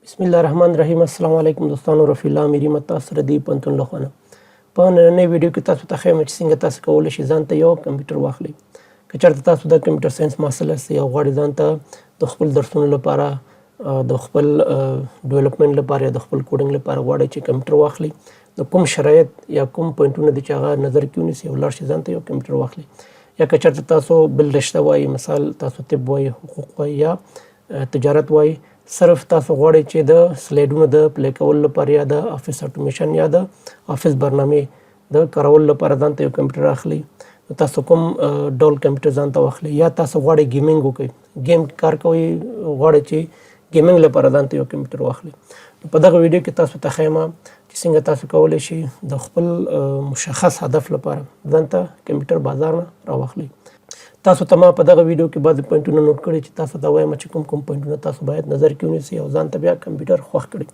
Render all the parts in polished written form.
بسم الله الرحمن الرحیم. السلام علیکم دوستانو، رفیع الله امیري یم تاسو سره دی پوهنتون له خوا نه. په نننۍ ویډیو کې تاسو ته ښیم چې څنګه تاسو کولی شئ ځان ته یو کمپیوټر واخلئ. که چېرته تاسو د کمپیوټر ساینس محصل یاست او غواړئ ځان ته د خپل درسونو لپاره، د خپل development لپاره یا د خپل coding لپاره غواړئ چې کمپیوټر واخلئ، نو کوم شرایط یا کوم پوینټونه دي چې هغه نظر کې ونیسئ او لاړ شئ ځان ته یو کمپیوټر واخلئ. یا که چېرته تاسو بل رشته وایي، مثال تاسو طب وایي، حقوق وایي یا تجارت وایي، صرف تاسو غواړئ چې د سلایډونو د play کولو لپاره یا د office automation یا د آفیس برنامې د کارولو لپاره ځان ته یو کمپیوټر اخلئ، نو تاسو کوم ډول کمپیوټر ځان ته واخلئ؟ یا تاسو غواړئ gaming وکړئ، game کار کوئ، غواړئ چې gaming لپاره ځان ته یو کمپیوټر واخلئ. نو په دغه ویډیو کې تاسو ته ښیم چې څنګه تاسو کولی شئ د خپل مشخص هدف لپاره ځان ته کمپیوټر بازار نه راواخلئ. تاسو ته ما په دغه ویډیو کې بعضې پوینټونه note کړي چې تاسو ته وایم چې کوم کوم پوینټونه تاسو باید نظر کې ونیسئ او ځان ته بیا کمپیوټر خوښ کړئ.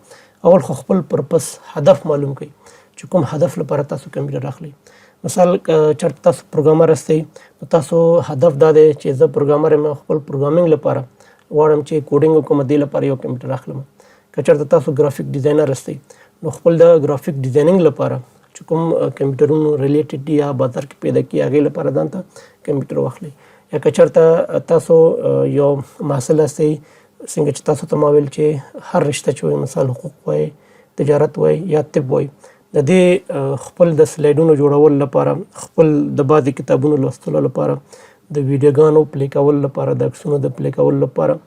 اول خو خپل purpose، هدف معلوم کړئ چې کوم هدف لپاره تاسو کمپیوټر اخلئ. مثال چېرته تاسو programmer یاستئ، نو تاسو هدف دا دی چې زه programmer یم، خپل programming لپاره غواړم چې coding وکړم، دې لپاره یو کمپیوټر اخلم. که چېرته تاسو graphic designer یاستئ، نو خپل د graphic designing لپاره چې کوم کمپیوټرونو related دي یا بازار کې پیدا کیږي، هغې لپاره ځان ته کمپیوټر واخلئ. یا که چېرته تاسو یو محصل یاستئ، څنګه چې تاسو ته ما ویل چې هر رشته چې وایي، مثال حقوق وایي، تجارت وایي یا طب وایي، د دې خپل د سلایډونو جوړولو لپاره، خپل د بعضې کتابونو لوستلو لپاره، د ویډیوګانو play کولو لپاره، د عکسونو د play کولو لپاره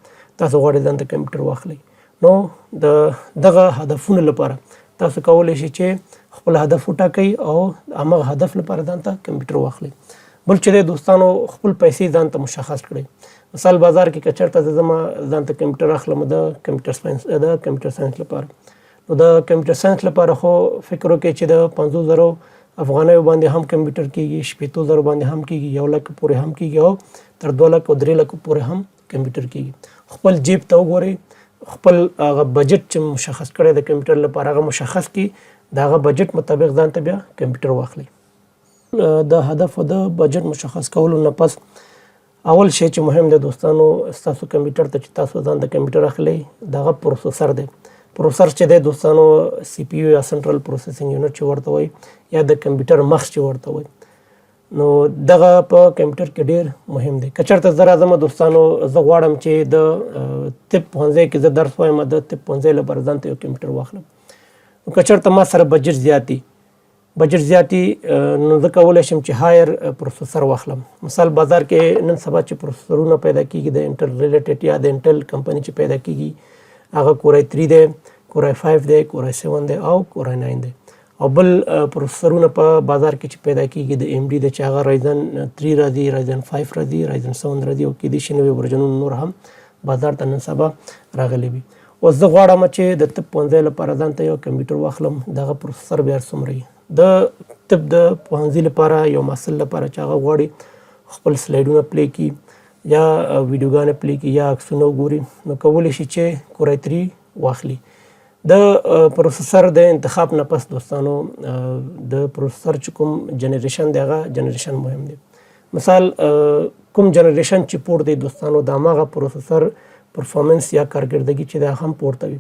تاسو غواړئ ځان ته کمپیوټر واخلئ، نو د دغه هدفونو لپاره تاسو کولی شئ چې خپل هدف وټاکئ او همغه هدف لپاره ځان ته کمپیوټر واخلئ. بل چې دی دوستانو، خپل پیسې ځان ته مشخص کړئ. مثال بازار کې که چېرته زه ځم ځان ته کمپیوټر اخلم د کمپیوټر ساینس لپاره، نو د کمپیوټر ساینس لپاره خو فکر وکړئ چې د 50,000 افغانیو باندې هم کمپیوټر کیږي، 60,000 باندې هم کیږي، 1 لک پورې هم کیږي او تر 2 لک او 3 لکو پورې هم کمپیوټر کیږي. خپل جیب ته وګورئ، خپل هغه بجټ چې مشخص کړی د کمپیوټر لپاره، هغه مشخص کړي، د هغه بجټ مطابق ځان ته بیا کمپیوټر واخلئ. د هدف او د بجټ مشخص کولو نه پس اول شی چې مهم دی دوستانو، ستاسو کمپیوټر ته چې تاسو ځان د کمپیوټر اخلئ، دغه processor دی. processor چې دی دوستانو، CPU یا central processing unit چې ورته وایي یا د کمپیوټر مغز چې ورته وایي، نو دغه په کمپیوټر کې ډیر مهم دی. که چېرته زه راځم دوستانو، زه غواړم چې د طب پوهنځی کې زه درس وایم، د طب پوهنځی لپاره ځان ته یو کمپیوټر واخلم، نو که چېرته ما سره بجټ زیات وي، نو زه کولی شم چې higher processor واخلم. مثال بازار کې نن سبا چې پروسیسرونه پیدا کیږي د انټل related یا د انټل کمپنی چې پیدا کیږي، هغه Core i3 دی، Core i5 دی، Core i7 دی او Core i9 دی. او بل پروسیسرونه په بازار کې چې پیدا کیږي د AMD د، چې هغه Ryzen 3 راځي، Ryzen 5 راځي، Ryzen 7 راځي او کېدای شي نوې ورژنونه نور هم بازار ته نن سبا راغلي وي. اوس زه غواړم چې د طب پوهنځی لپاره ځان ته یو کمپیوټر واخلم، دغه processor بیا څومره وي؟ د طب د پوهنځي لپاره یو محصل لپاره چې هغه غواړي خپل سلایډونه play کړي یا ویډیوګانې play کړي یا عکسونه وګوري، نو کولی شي چې Core i3 واخلي. د processor د انتخاب نه پس دوستانو، د processor چې کوم generation دی، هغه generation مهم دی. مثال کوم generation چې پورته دی دوستانو، د هماغه processor performance یا کارکردګي چې دا هم پورته وي.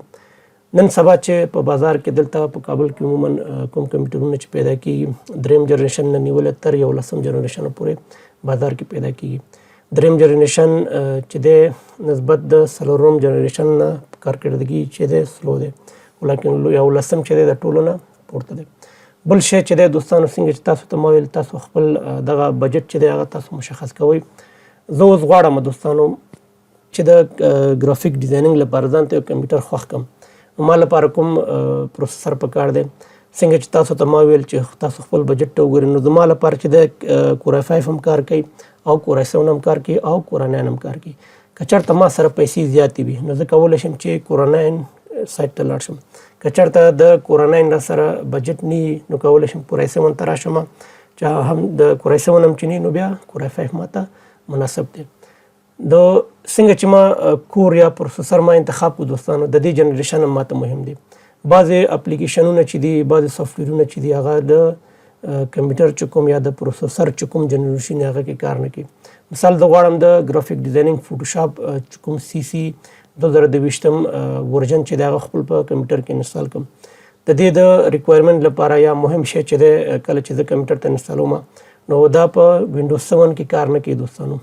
نن سبا چې په بازار کې دلته په کابل کې عموما کوم کمپیوټرونه چې پیدا کیږي، دریم generation نه نیولې تر 11م generation پورې بازار کې پیدا کیږي. دریم generation چې دی، نسبت د څلورم generation نه کارکردګي چې دی slow دی، ولیکن 11م چې دی د ټولو نه پورته دی. بل شی چې دی دوستانو، څنګه چې تاسو ته ما ویل، تاسو خپل دغه بجټ چې دی هغه تاسو مشخص کوئ. زه اوس غواړم دوستانو چې د graphic designing لپاره ځان ته یو کمپیوټر خوښ کړم، نو ما لپاره کوم processor پکار دی؟ څنګه چې تاسو ته ما ویل چې تاسو خپل بجټ ته وګورئ، نو زما لپاره چې د Core i5 هم کار کوي او Core i7 هم کار کوي او Core i9 هم کار کوي. که چېرته ما سره پیسې زیاتې وي، نو زه کولی شم چې Core i9 side ته لاړ شم. که چېرته د Core i9 را سره بجټ نه، نو کولی شم Core i7 ته راشم. چې هم د Core i7 هم چې نه، نو بیا Core i5 ماته مناسب دی. د څنګه چې ما core یا processor ما انتخاب کو دوستانو، د دې generation هم ماته مهم دی. بعضې اپلیکیشنونه چې دي، بعضې سافټویرونه چې دي، هغه د کمپیوټر چې کوم یا د processor چې کوم generation هغه کې کار نه کوي. مثال زه غواړم د graphic designing فوټوشاپ چې کوم CC 2022 ورژن چې دی هغه خپل په کمپیوټر کې انسټال کړم. د دې د ریکوایرمنټ لپاره یا مهم شی چې دی، کله چې زه کمپیوټر ته انسټالوم نو دا په وینډوز 7 کې کار نه کوي دوستانو.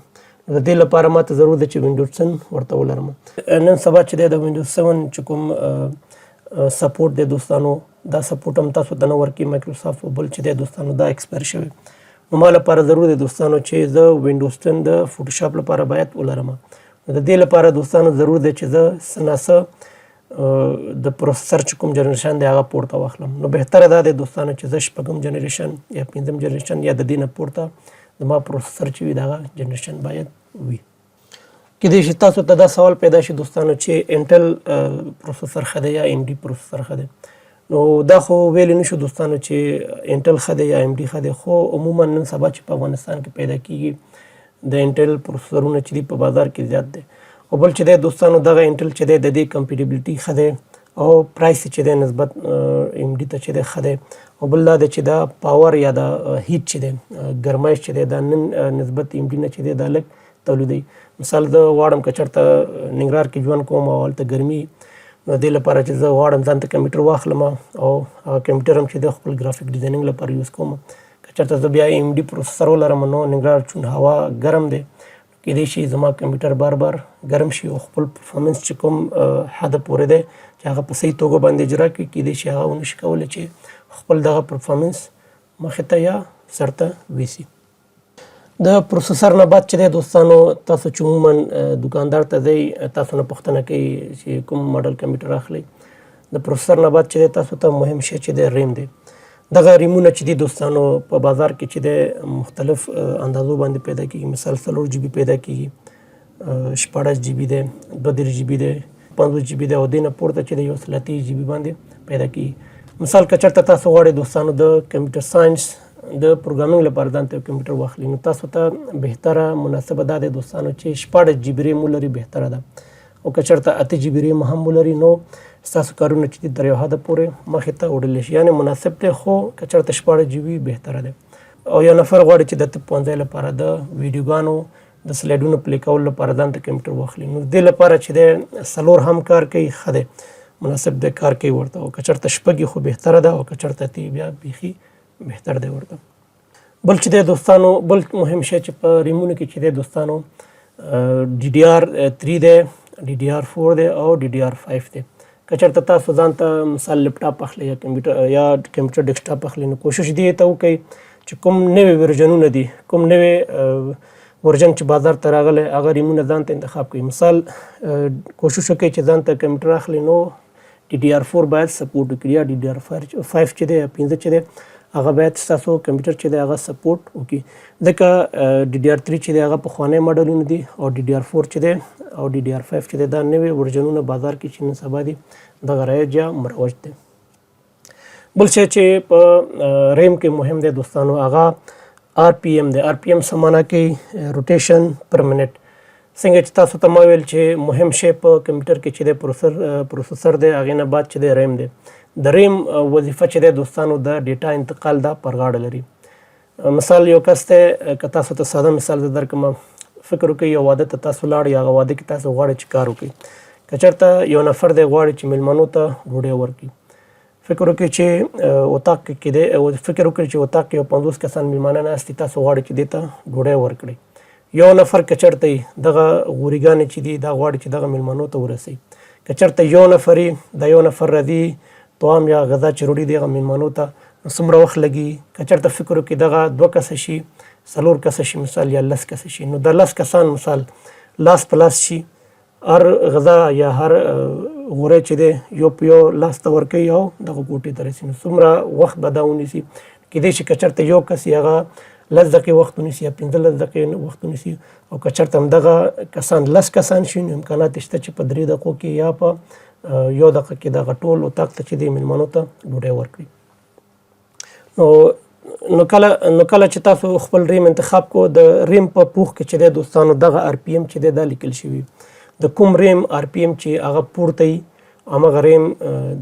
نو د دې لپاره ما ته ضرور ده چې وینډوز 10 ورته ولرم. نن سبا چې دی د وینډوز 7 چې کوم سپورټ دی دوستانو، دا سپورټ هم تاسو ته نه ورکوي مایکروسافټ، او بل چې دی دوستانو دا ایکسپایر شوی. نو ما لپاره ضرور دی دوستانو چې زه وینډوز 10 د فوټوشاپ لپاره باید ولرم. نو د دې لپاره دوستانو ضرور دی چې زه څه ناڅه د پروسیسر چې کوم جنریشن دی هغه پورته واخلم. نو بهتره دا دی دوستانو چې زه شپږم جنریشن یا پنځم جنریشن یا د دې نه پورته زما پروسیسر چې وي دغه جنریشن باید وي. کېدای شي تاسو ته دا سوال پیدا شي دوستانو چې انټل پروسیسر ښه دی یا ایم ډي پروسیسر ښه دی. نو دا خو ویلی نشو دوستانو چې انټل ښه دی یا ایم ډي ښه دی، خو عموما نن سبا چې په افغانستان کې پیدا کیږي د انټل پروسیسرونه چې دي په بازار کې زیات دی. او بل چې دی دوستانو دغه انټل چې دی د دې کمپیټیبিলিټي ښه دی او پرایس چې دی نسبت ایم ډي ته چې دی ښه دی. او بل دا دی چې دا پاور یا دا هیټ چې دی، ګرمایش چې دی، دا نن نسبت ایم ډي نه چې دی دا لږ تولیدوي. مثال زه غواړم که چېرته ننګرهار کې ژوند کوم او هلته ګرمي، نو دې لپاره چې زه غواړم ځان ته کمپیوټر واخلم او هغه کمپیوټر هم چې د خپل ګرافیک ډیزاینینګ لپاره یوز کوم، که چېرته زه بیا ایم ډي پروسیسر ولرم نو ننګرهار چون هوا ګرم دی، کېدای شي زما کمپیوټر بار بار ګرم شي او خپل پرفارمنس چې کوم حد پورې دی چې هغه په صحیح توګه باندې اجرا کړي، کېدای شي هغه ونشي کولی چې خپل دغه پرفارمنس مخې ته یا سرته ویسي. د پروسیسر نه بعد چې دی دوستانو، تاسو چې عموما دکاندار ته ځئ تاسو نه پوښتنه کوي چې کوم ماډل کمپیوټر اخلئ. د پروسیسر نه بعد چې دی تاسو ته مهم شی چې دی ریم دی. دغه ریمونه چې دي دوستانو په بازار کې چې دی مختلف اندازو باندې پیدا کیږي. مثال 4 جی بي پیدا کیږي، 16 جی بي دی، 32 جی بي دی، 50 جی بي دی، او دې نه پورته چې دی 130 جی بي باندې پیدا کیږي. مثال که چېرته تاسو غواړئ دوستانو د کمپیوټر ساينس د پروګرامینګ لپاره ځان ته یو کمپیوټر واخلئ، نو تاسو ته بهتره مناسبه دا دی دوستانو چې 16 جی بي ریم ولري بهتره ده، او که چېرته 8 جی بي ریم هم ولري نو ستاسو کارونه چې دي تر یو حده پورې مخې ته وړلی شي، یعنې مناسب دی، خو که چېرته 16 جی بي بهتره دی. او یو نفر غواړي چې د طب پوهنځی لپاره د ویډیوګانو د سلایډونو پلی کولو لپاره ځان ته کمپیوټر واخلي، نو دې لپاره چې دی 4 هم کار کوي ښه دی، مناسب دی، کار کوي ورته، او که چېرته 6 خو بهتره ده، او که چېرته 8 بیا بیخي بهتر دی ورته. بل چې دی دوستانو، بل مهم شی چې په ریمونو کې چې دی دوستانو ډي ډي آر 3 دی، ډي ډي آر 4 دی او ډي ډي آر 5 دی. که چېرته تاسو ځان ته مثال لپټاپ اخلئ یا کمپیوټر یا کمپیوټر ډیسکټاپ اخلئ، نو کوشش دې ته وکړئ چې کوم نوې ورژنونه دي، کوم نوې ورژن چې بازار ته راغلی هغه ریمونه ځان ته انتخاب کړئ. مثال کوشش وکړئ چې ځان ته کمپیوټر اخلئ نو ډي ډي آر 4 باید سپورټ وکړي، یا ډي ډي آر 5 چې دی یا 5 چې دی هغه باید ستاسو کمپیوټر چې دی هغه سپورټ وکړي، ځکه ډي ډي آر 3 چې دی هغه پخوانی ماډلونه دي، او ډي ډي آر 4 چې دی او ډي ډي آر 5 چې دی دا نوې ورژنونه بازار کې چې نن سبا دي دغه رایج یا مروج دی. بل شی چې په ریم کې مهم دی دوستانو هغه آر پی ایم دی. آر پی ایم څه معنا کوي؟ روټیشن پر منټ. څنګه چې تاسو ته ما ویل چې مهم شی په کمپیوټر کې چې دی پروسیسر دی، هغې نه بعد چې دی ریم دی. د ریم وظیفه چې دی دوستانو د ډیټا انتقال دا پر غاړه لري. مثال یو کس دی، که تاسو ته ساده مثال زه درکړم، فکر وکړئ یو واده ته تاسو لاړ یا هغه واده کې تاسو غواړئ چې کار وکړئ، که چېرته یو نفر دی غواړي چې میلمنو ته ډوډۍ ورکړي، فکر وکړئ چې اتاق کې دی، فکر وکړئ چې اتاق کې یو 50 کسان میلمانه ناست دي، تاسو غواړئ چې دې ته ډوډۍ ورکړئ. یو نفر که چېرته یې دغه غوریګانې چې دي دا غواړي چې دغه میلمنو ته ورسوي، که چېرته یو نفر یې دا یو نفر راځي طعام یا غذا چې روړي دی هغه میلمنو ته، نو څومره وخت لګي؟ که چېرته فکر وکړي دغه 2 کسه شي، 4 کسه شي مثال، یا 10 کسه شي، نو دا 10 کسان مثال لاس په لاس شي، هر غذا یا هر غوری چې دی یو په یو لاس ته ورکوي او دغه کوټې ته رسي، نو څومره وخت به دا ونیسي؟ کېدای شي که چېرته یو کس یې هغه 10 دقیقې وخت ونیسي یا 15 دقیقې وخت ونیسي، او که چېرته همدغه کسان 10 کسان شي نو امکانات یې شته چې په 3 دقیقو کې یا په 1 دقیقه کې دغه ټول اتاق ته چې دی میلمنو ته ډوډۍ ورکړي. نو کله چې تاسو خپل ریم انتخاب کو، د ریم په پوښ کې چې دی دوستانو دغه آر پی ایم چې دی دا لیکل شوی، د کوم ریم آر پی ایم چې هغه پورته وي همغه ریم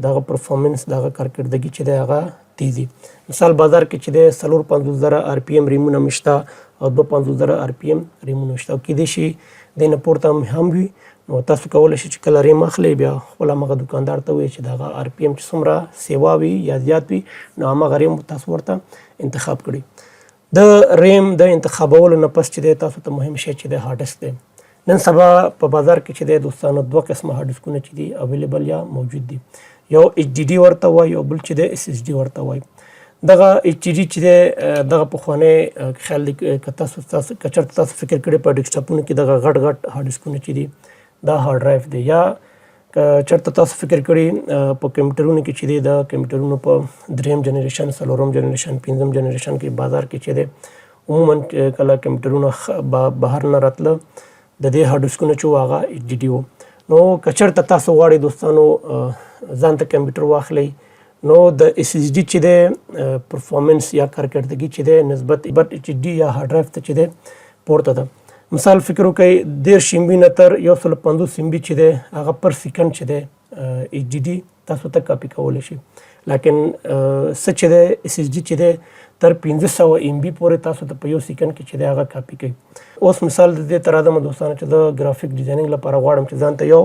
دغه پرفارمنس دغه کارکردګي چې دی هغه تیزي. مثال بازار کې چې دی 54,000 آر پی ایم ریمونه هم شته او 52,000 آر پی ایم ریمونه شته، او کېدای شي دې نه پورته هم وي. نو تاسو کولی شئ چې کله ریم اخلئ، بیا خپل همغه دکاندار ته ووایئ چې د هغه ار پي ایم چې څومره سیوا وي یا زیات وي، نو همغه ریم تاسو ورته انتخاب کړئ. د ریم د انتخابولو نه پس چې دی، تاسو ته مهم شی چې دی هارډ ډیسک دی. نن سبا په بازار کې چې دی دوستانو، دوه قسمه هارډ ډیسکونه چې دي اویلیبل یا موجود دي. یو اچ ډي ډي ورته وایي او بل چې دی اس اس ډي ورته وایي. دغه اچ ډي ډي چې دی، دغه پخوانی خیال دی که تاسو که چېرته تاسو فکر کړی، په ډیسکټاپونو کې دغه غټ غټ هارډ ډیسکونه چې دي، دا هارډ ډرایو دی. یا که چېرته تاسو فکر کړی، په کمپیوټرونو کې چې دی، د کمپیوټرونو په دریم جنریشن، څلورم جنریشن، پنځم جنریشن کې بازار کې چې دی، عموما کله کمپیوټرونه بهر نه راتله، د دې هارډ ډیسکونه چې وو هغه اچ ډي ډي وو. نو که چېرته تاسو غواړئ دوستانو ځان ته کمپیوټر واخلئ، نو د اس اس ډي چې دی پرفورمنس یا کارکردګي چې دی نسبت اچ ډي یا هارډ ډرایو ته چې دی پورته ده. مثال فکر وکړئ، 30 ام بي نه تر 150 ام بي چې دی هغه پر سیکنډ چې دی اچ ډي ډي تاسو ته کاپي کولی شي، لیکن څه چې دی اس اس ډي چې دی تر 500 ام بي پورې تاسو ته په یو سیکنډ کې چې دی هغه کاپي کوي. اوس مثال د دې ته راځم دوستانو چې زه ګرافیک ډیزاینینګ لپاره غواړم چې ځان ته یو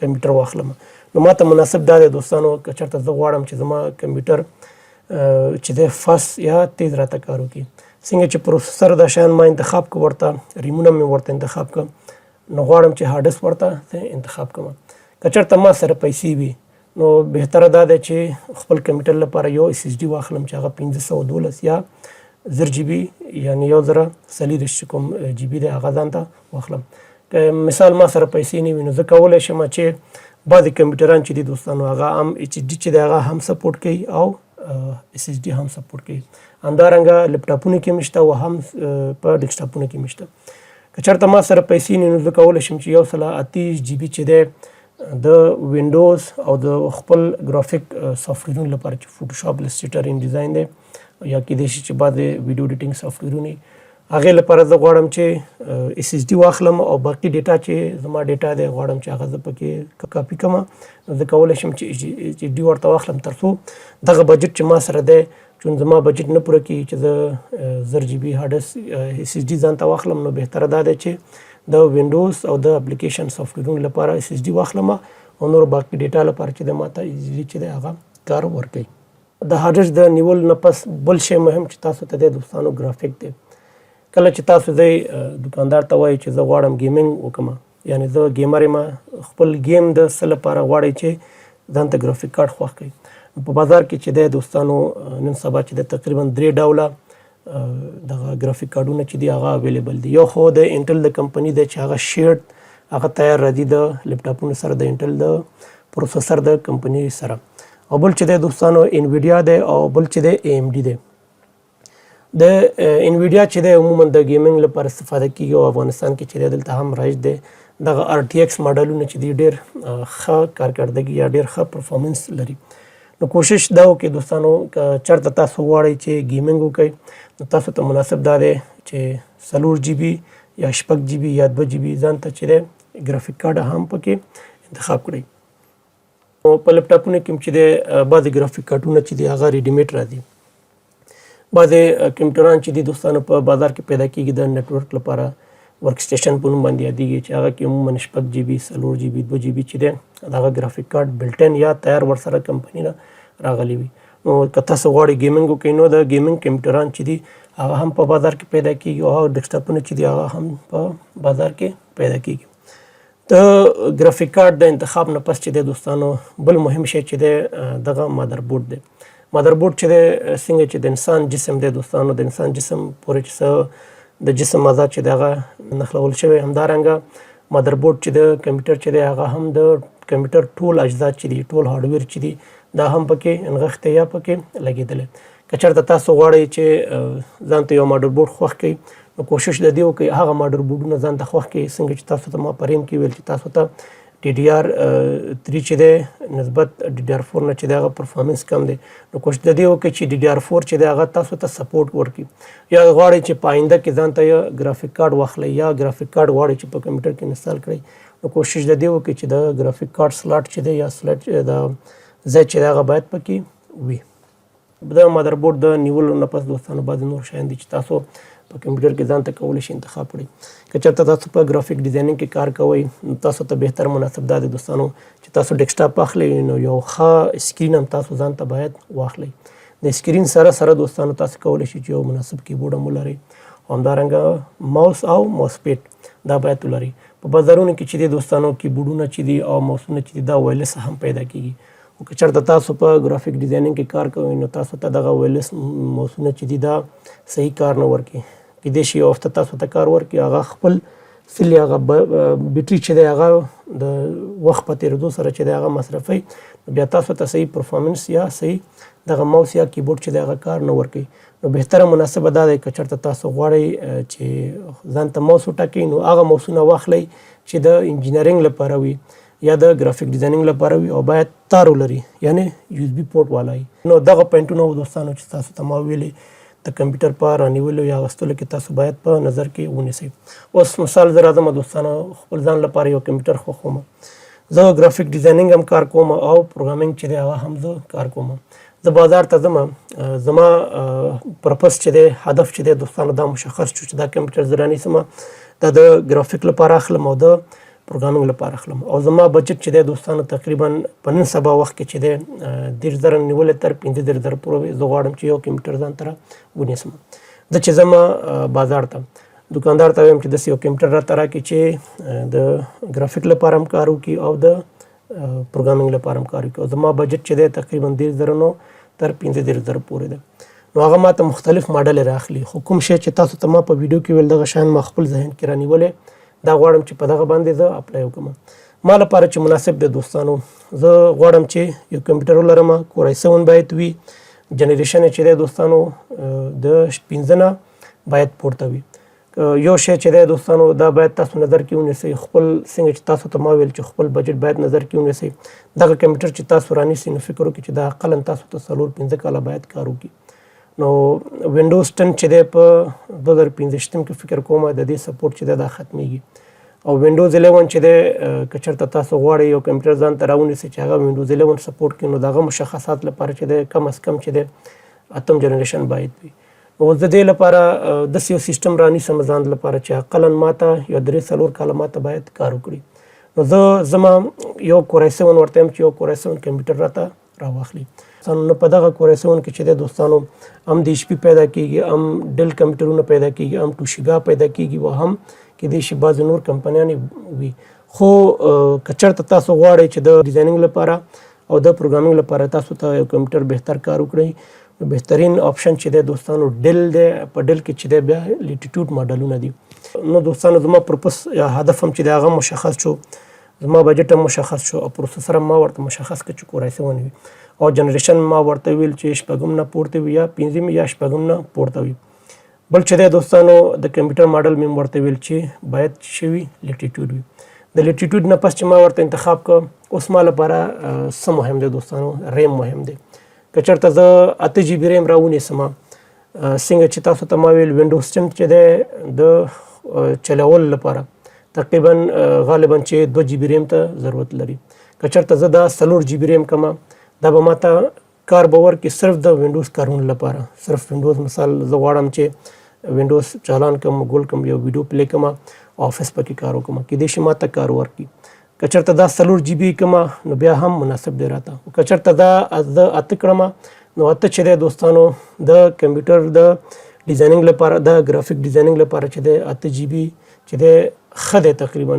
کمپیوټر واخلم، نو ما ته مناسب دا دی دوستانو، که چېرته زه غواړم چې زما کمپیوټر چې دی فاست یا تیز راته کار وکړي، څنګه چې پروسیسر دا شیان ما انتخاب کړ، ورته ریمونه مې ورته انتخاب کړ، نو غواړم چې هارډ ډیسک ورته انتخاب کړم. که چېرته ما سره پیسې وي، نو بهتره دا ده چې خپل کمپیوټر لپاره یو اس اس ډي واخلم چې هغه 512 یا 1000 جی بي، یعنی 1024 کوم جی بي دی هغه ځان ته واخلم. که مثال ما سره پیسې نه وي، نو زه کولی شم چې بعضې کمپیوټران چې دي دوستانو، هغه هم اچ ډي چې دی هغه هم سپورټ کوي او اس اس ډي هم سپورټ کوي. همدارنګه لپټاپونو کې هم شته او هم په ډیسکټاپونو کې هم شته. که چېرته ما سره پیسې نه، نو زه کولی شم چې 128 جی بي چې دی د وینډوز او د خپل ګرافیک سافټویرونو لپاره چې فوټوشاپ، السټریټر، ان ډیزاین دی یا کېدای شي چې بعضې ویډیو ایډیټینګ سافټویرونه، هغې لپاره زه غواړم چې اس اس ډي واخلم او باقي ډیټا چې زما ډیټا دی غواړم چې هغه زه پکې کاپي کړم، نو زه کولی شم چې اچ ډي ورته واخلم، تر څو دغه بجټ چې ما سره دی، چون زما بجټ نه پوره کیږي چې زه 1000 جی بي هارډ اس اس ډي ځان ته واخلم، نو بهتره دا دی چې د وینډوز او د اپلیکیشن سافټویرونو لپاره اس اس ډي واخلم او نور باقي ډیټا لپاره چې د ماته اس ډي چې دی هغه کار ورکوي. د هارډ ډیسک د نیولو نه پس بل شی مهم چې تاسو ته دی دوستانو، ګرافیک دی. کله چې تاسو ځئ دکاندار ته وایئ چې زه غواړم ګیمینګ وکړم، یعنی زه ګیمر یم، خپل ګیم د څه لپاره غواړئ چې ځان ته ګرافیک کارت خوښ کړئ. په بازار کې چې دی دوستانو، نن سبا چې دی تقریبا درې ډوله دغه ګرافیک کارډونه چې دي هغه اویلیبل دي. یو خو د انټل د کمپنی دی چې هغه شیرډ هغه تیار راځي د لپټاپونو سره، د انټل د پروسیسر د کمپنی سره، او بل چې دی دوستانو انویډیا دی او بل چې دی ای ام ډي دی. د انویډیا چې دی عموما د ګیمینګ لپاره استفاده کیږي او افغانستان کې چې دی دلته هم رایج دی. دغه ار ټي ایکس ماډلونه چې دی ډیر ښه کارکردګي یا ډیر ښه پرفورمنس لري. نو کوشش دا وکړئ دوستانو، که چېرته تاسو غواړئ چې ګیمینګ وکړئ، نو تاسو ته مناسب دا دی چې 4 جی بي یا 6 جی بي یا 2 جی بي ځان ته چې دی ګرافیک کارت هم پکې انتخاب کړئ. نو په لپټاپونو کې چې دی بعضې ګرافیک کارتونه چې دی هغه ریډیمیډ راځي. بعضې کمپیوټران چې دي دوستانو په بازار کې پیدا کیږي، د نتورک لپاره ورک سټیشن په نوم باندې یادېږي، چې هغه کې عموما 6 جی بي، 4 جی بي، 2 جی بي چې دی دغه ګرافیک کارت بلټ ان یا تیار ورسره کمپني نه راغلی وي. نو که تاسو غواړئ ګیمینګ وکړئ، نو د ګیمینګ کمپیوټران چې دي هغه هم په بازار کې پیدا کیږي او هغه ډیسکټاپونه چې دي هغه هم په بازار کې پیدا کیږي. د ګرافیک کارت د انتخاب نه پس چې دی دوستانو، بل مهم شی چې دی دغه مادر بورډ دی. مادر بورډ چې دی، څنګه چې د انسان جسم دی دوستانو، د انسان جسم پورې چې څه د جسم اعضا چې دی هغه نښلول شوی، همدارنګه مادر بورډ چې د کمپیوټر چې دی هغه هم د کمپیوټر ټول اجزا چې دي، ټول هارډویر چې دي، دا هم پکې نغښتی یا پکې لګېدلی. که چېرته تاسو غواړئ چې ځان ته یو مادر بورډ خوښ کړئ، نو کوشش د دې وکړئ هغه مادر بورډونه ځان ته خوښ کړئ څنګه چې تاسو ته ما په ریم کې ویل چې تاسو ته ډي ډي آر 3 چې دی نسبت ډي ډي آر 4 نه چې دی هغه پرفارمنس کم دی، نو کوشش د دې وکړئ چې ډي ډي آر 4 چې دی هغه تاسو ته سپورټ ورکړي. یا غواړئ چې په آینده کې ځان ته یو ګرافیک کارت واخلئ یا ګرافیک کارت غواړئ چې په کمپیوټر کې انسټال کړئ، نو کوشش د دې وکړئ چې د ګرافیک کارت سلاټ چې دی یا سلاټ د ځای چې دی هغه باید پکې وي. د مادربورډ د نیولو نه پس دوستانو بعضې نور شیان دي چې تاسو په کمپیوټر کې ځان ته کولی شئ انتخاب کړئ. که چېرته تاسو په ګرافیک ډیزاینینګ کې کار کوئ نو تاسو ته بهتر مناسب دا دی دوستانو چې تاسو ډیسکټاپ اخلئ نو یو ښه سکرین هم تاسو ځان ته باید واخلئ. د سکرین سره سره دوستانو تاسو کولی شئ چې یو مناسب کیبورډ هم ولرئ او همدارنګه ماوس او ماوس پیډ دا باید ولرئ. په بازارونو کې چې دي دوستانو کیبورډونه چې دي او ماوسونه چې دي دا وایرلس هم پیدا کیږي، خو که چېرته تاسو په ګرافیک ډیزاینینګ کې کار کوئ نو تاسو ته دغه وایرلس ماوسونه چې دي دا صحیح کار نه ورکوي. کېدای شي یو هفته تاسو ته کار ورکړي، هغه خپل سلی هغه بیټري چې دی هغه د وخت په تېرېدو سره چې دی هغه مصرفوي، بیا تاسو ته صحیح پرفارمنس یا صحیح دغه ماوس یا کیبورډ چې دی هغه کار نه ورکوي. نو بهتره مناسبه دا دی که چېرته تاسو غواړئ چې ځان ته ماوس وټاکئ نو هغه ماوسونه واخلئ چې د انجینرینګ لپاره وي یا د ګرافیک ډیزاینینګ لپاره وي او باید تار ولري، یعنی یو اس بي پورټ والا وي. نو دغه پوینټونه و دوستانو چې تاسو ته ما ویلي د کمپیوټر په رانیولو یا اخیستلو کې تاسو باید په نظر کې ونیسئ. اوس مثال زه راځم دوستانو خپل ځان لپاره یو کمپیوټر خوښوم. زه ګرافیک ډیزاینینګ هم کار کوم او پروګرامینګ چې دی هغه هم زه کار کوم. زه بازار ته ځم، زما پرپس چې دی، هدف چې دی دوستانو دا مشخص شو چې دا کمپیوټر زه رانیسم، دا د ګرافیک لپاره اخلم او د پروګرامینګ لپاره اخلم. او زما بجټ چې دی دوستانو تقریبا په نن سبا وخت کې چې دی 30,000 نیولې تر 35,000 پورې زه غواړم چې یو کمپیوټر ځان ته ونیسم. زه چې ځم بازار ته، دکاندار ته وایم چې داسې یو کمپیوټر راته راکړي چې د ګرافیک لپاره هم کار وکړي او د پروګرامینګ لپاره هم کار وکړي، او زما بجټ چې دی تقریبا 30,000 نو تر 35,000 پورې دی. نو هغه ماته مختلف ماډل راخلي، خو کوم شی چې تاسو ته ما په ویډیو کې ویل دغه شیان ما خپل ذهن کې رانیولی، دا غواړم چې په دغه باندې زه اپلای وکړم. ما لپاره چې مناسب دی دوستانو، زه غواړم چې یو کمپیوټر ولرم، کور آی 7 باید وي، جنریشن چې دی دوستانو د 5 نه باید پورته وي. یو شی چې دی دوستانو دا باید تاسو نظر کې ونیسئ، خپل څنګه چې تاسو ته ما ویل چې خپل بجټ باید نظر کې ونیسئ. دغه کمپیوټر چې تاسو رانیسئ نو فکر وکړئ چې دا اقلا تاسو ته 4-5 کاله باید کار وکړي. نو وینډوز 10 چې دی په 2025 کې فکر کوم د دې سپورټ چې دی دا ختمیږي، او وینډوز 11 چې دی که چېرته تاسو غواړئ یو کمپیوټر ځان ته راونیسئ چې هغه وینډوز 11 سپورټ کړي نو د هغه مشخصات لپاره چې دی کم از کم چې دی اتم جنریشن باید وي. نو د دې لپاره داسې یو سیستم رانیسم ځان لپاره چې اقلا ماته یو 3-4 کاله ماته باید کار وکړي. نو زه زما یو کور آی 7 ورته یم چې یو کور آی 7 کمپیوټر راته راواخلي. نو په دغه کور آی 7 کې چې دی دوستانو هم د ایچ پي پیدا کیږي، هم ډیل کمپیوټرونه پیدا کیږي، هم توشیبا پیدا کیږي، او هم کېدای شي بعضې نور کمپنیانې وي. خو که چېرته تاسو غواړئ چې د ډیزاینینګ لپاره او د پروګرامینګ لپاره تاسو ته یو کمپیوټر بهتر کار وکړي، نو بهترین آپشن چې دی دوستانو ډیل دی. په ډیل کې چې دی بیا لیټیټیوډ ماډلونه دي. نو دوستانو زما پرپس یا هدف هم چې دی هغه مشخص شو، زما بجټ هم مشخص شو، او پروسسر هم ما ورته مشخص کړ چې کور آی 7 وي، او جنریشن ما ورته ویل چې شپږم نه پورته وي یا پنځم یا شپږم نه پورته وي. بل چې دی دوستانو د کمپیوټر ماډل مې ورته ویل چې باید چې وي لیټیټیوډ وي. د لیټیټیوډ نه پس چې ما ورته انتخاب کړ، اوس ما لپاره څه مهم دی دوستانو، ریم مهم دی. که چېرته زه 8 جي بي ریم راونیسم، څنګه چې تاسو ته ما ویل وینډوز 10 چې دی د چلولو لپاره تقریبا غالبا چې 2 جي بي ریم ته ضرورت لري. که چېرته زه دا 4 جي بي ریم کړم، دا به ماته کار به ورکړي صرف د وینډوز کارونو لپاره. صرف وینډوز مثال زه غواړم چې وینډوز چالان کړم، ګول کړم، یو ویډیو پلی کړم، آفس پکې کار وکړم، کېدای شي ماته کار ورکړي. که چېرته دا 4 جي بي کړم نو بیا هم مناسب دی راته. خو که چېرته دا زه 8 کړم، نو 8 چې دی دوستانو د کمپیوټر د ډیزاینینګ لپاره، د ګرافیک ډیزاینینګ لپاره چې دی 8 جي بي چې دی ښه دی، تقریبا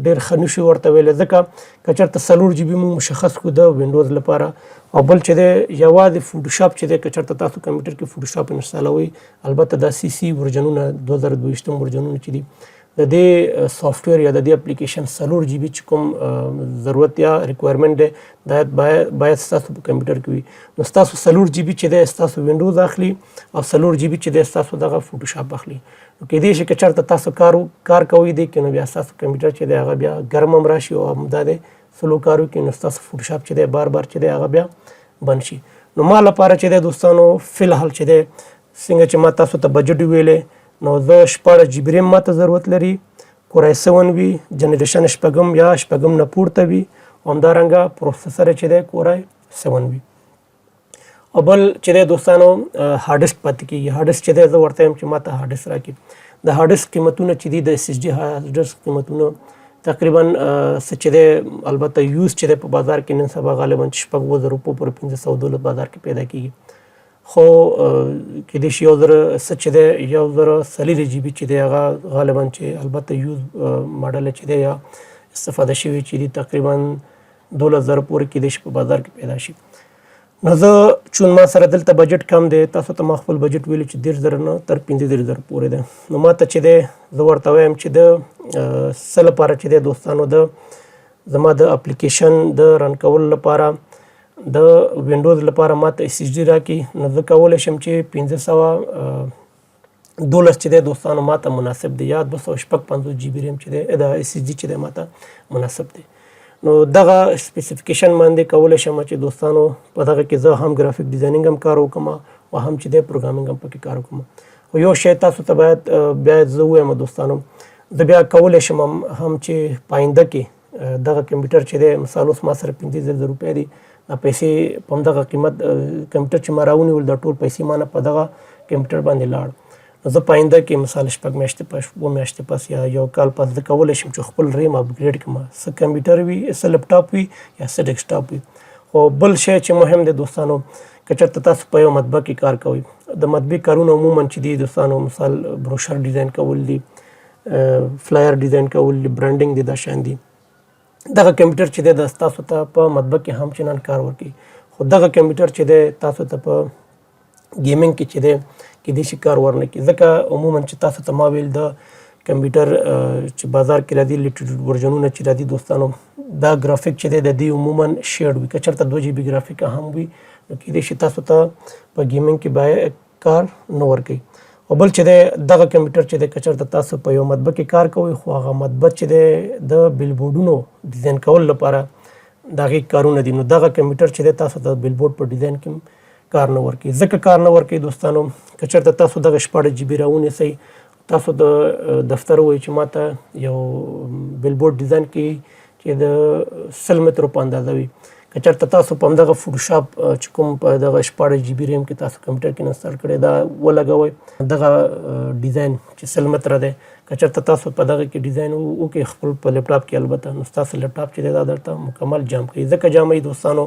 ډېر ښه نشو ورته ویلی، ځکه که چېرته 4 جي بي موږ مشخص کړو د وینډوز لپاره، او بل چې دی یوازې فوټوشاپ چې دی، که چېرته تاسو کمپیوټر کې فوټوشاپ انسټالوئ، البته دا سی سی ورژنونه 2022 ورژنونه چې دي د دې سافټویر یا د دې اپلیکیشن 4 جی بي چې کوم ضرورت یا ریکوایرمنټ دی دا باید ستاسو په کمپیوټر کې وي. نو ستاسو 4 جی بي چې دی ستاسو وینډوز اخلي او 4 جی بي چې دی ستاسو دغه فوټوشاپ اخلي. نو کېدای شي که چېرته تاسو کار کوئ دې کې، نو بیا ستاسو کمپیوټر چې دی هغه بیا ګرم هم راشي او هم دا دی سلو کار وکړي، نو ستاسو فوټوشاپ چې دی بار بار چې دی هغه بیا بند شي. نو ما لپاره چې دی دوستانو فلحال چې دی څنګه چې ما تاسو ته بجټ ویلې، نو زه 16 جی بي ریم ماته ضرورت لري، کور آی 7 وي، جنریشن شپږم یا شپږم نه پورته وي، او همدارنګه پروسسر چې دی کور آی 7 وي. او بل چې دی دوستانو هارډ ډیسک پاتې کیږي. هارډ ډیسک چې دی زه ورته یم چې ماته هارډ ډیسک راکړي. د هارډ ډیسک قیمتونه چې دي، د اس اس ډي هارډ ډیسک قیمتونه تقریبا څه چې دی، البته یوز چې دی په بازار کې نن سبا غالبا چې 6000 روپو پورې 512 بازار کې پیدا کیږي، خو کېدای شي 1000 څه چې دی 1024 جي بي چې دی هغه غالبا چې البته یوز ماډل چې دی یا استفاده شوی چې دی تقریبا 12,000 پورې کېدای شي په بازار کې پیدا شي. نو زه چون ما سره دلته بجټ کم دی، تاسو ته ما خپل بجټ ویلو چې 30,000 نه تر 35,000 پورې دی، نو ما ته چې دی زه ورته وایم چې د څه لپاره چې دی دوستانو د زما د اپلیکیشن د رن کولو لپاره د وینډوز لپاره ما ته اس اس ډي راکړي. نو زه کولی شم چې 512 چې دی دوستانو ماته مناسب دی، یا 256 جی بي ریم چې دی د اس اس ډي چې دی ماته مناسب دی. نو دغه سپیسیفیکیشن باندې کولی شم چې دوستانو په دغه کې زه هم ګرافیک ډیزاینینګ هم کار وکړم او هم چې دی پروګرامینګ هم پکې کار وکړم. خو یو شی تاسو ته باید بیا زه ووایم دوستانو، زه بیا کولی شم هم چې پاینده کې دغه کمپیوټر چې دی، مثال اوس ما سره 35,000 روپۍ دي، دا پیسې په همدغه قیمت کمپیوټر چې ما راونیول دا ټول پیسې ما نه په دغه کمپیوټر باندې لاړ. نو زه په آینده کې مثال 6 میاشتې پس، 7 میاشتې پس یا یو کال پس زه کولی شم چې خپل ریم اپګریډ کړم، څه کمپیوټر وي، څه لپټاپ وي یا څه ډیسکټاپ وي. خو بل شی چې مهم دی دوستانو، که چېرته تاسو په یو مطبع کې کار کوئ، د مطبع کارونه عموما چې دي دوستانو، مثال بروشر ډیزاین کول دي، فلایر ډیزاین کول دي، برانډینګ دي، دا شیان دي، دغه کمپیوټر چې دی د تاسو ته په مطبع کې هم چنان کار ورکوي. خو دغه کمپیوټر چې دی تاسو ته په ګیمینګ کې چې دی کېدای شي کار ورنه کړي، ځکه عموما چې تاسو ته ما ویل د کمپیوټر چې بازار کې راځي لیټیډ ورژنونه چې راځي دوستانو، دا ګرافیک چې دی د دې عموما شیرډ وي. که چېرته 2 جي بي ګرافیک هم وي نو کېدای شي تاسو ته په ګیمینګ کې باید کار نه ورکوي. او بل چې دی دغه کمپیوټر چې دی که چېرته تاسو په یو مطبع کې کار کوئ، خو هغه مطبع چې دی د بیلبورډونو ډیزاین کولو لپاره د هغې کارونه دي، نو دغه کمپیوټر چې دی تاسو ته بیلبورډ په ډیزاین کې کار نه ورکوي. ځکه کار نه ورکوي دوستانو، که چېرته تاسو دغه 16 جي بي راونیسئ، تاسو د دفتر وایي چې ماته یو بیلبورډ ډیزاین کړي چې د 100 مترو په اندازه وي، که چېرته تاسو په همدغه فوټوشاپ چې کوم په دغه 16 جي بي ریم کې تاسو کمپیوټر کې انسټال کړی دا ولګوئ، دغه ډیزاین چې 100 متره دی، که چېرته تاسو په دغه کې ډیزاین وکړئ خپل په لپټاپ کې، البته نو ستاسو لپټاپ چې دی دا درته مکمل جام کوي. ځکه جاموي دوستانو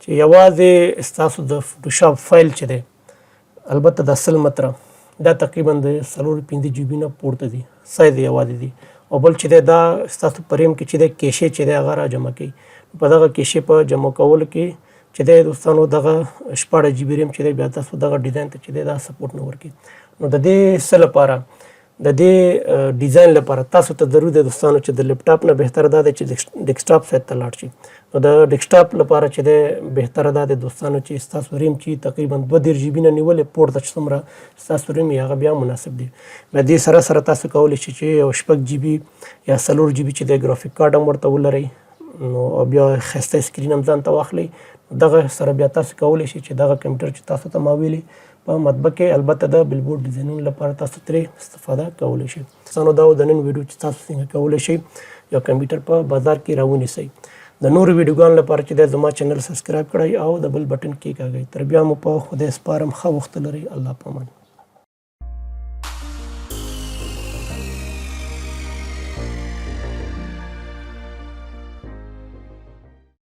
چې یوازې ستاسو د فوټوشاپ فایل چې دی، البته دا 100 متره دا تقریبا د 4-5 جي بي نه پورته دي سایز یوازې دي. او بل چې دی دا ستاسو په ریم کې چې دی کیشې چې دی هغه را جمع کوي، په دغه کیشې په جمع کولو کې چې دی دوستانو دغه 16 جي بي ریم چې دی بیا تاسو دغه ډیزاین ته چې دی دا سپورټ نه ورکوي. نو د دې څه لپاره د دې ډیزاین لپاره تاسو ته ضرور دی دوستانو چې د لپټاپ نه بهتره دا دی چې ډیسکټاپ سایت ته لاړ شئ. نو د ډیسکټاپ لپاره چې دی بهتره دا دی دوستانو چې ستاسو ریم چې تقریبا 32 جي بي نه نیولې پورته چې څومره ستاسو ریم یې هغه بیا مناسب دی. بیا دې سره سره تاسو کولی شئ چې یو 6 جي بي یا 4 جي بي چې دی ګرافیک کارت هم ورته ولرئ، نو او بیا ښایسته سکرین هم ځان ته واخلئ. دغه سره بیا تاسو کولی شئ چې دغه کمپیوټر چې تاسو ته ما ویلي په مطبع کې البته د بیلبورډ ډیزاینونو لپاره تاسو ترې استفاده کولی شئ. دوستانو دا و د نن ویډیو چې تاسو څنګه کولی شئ یو کمپیوټر په بازار کې راونیسئ. د نورو ویډیوګانو لپاره چې دی زما چینل سبسکرایب کړئ او د بل بټن کېکاږئ. تر بیا مو په خدای سپارم، ښه وخت لرئ، الله پامان.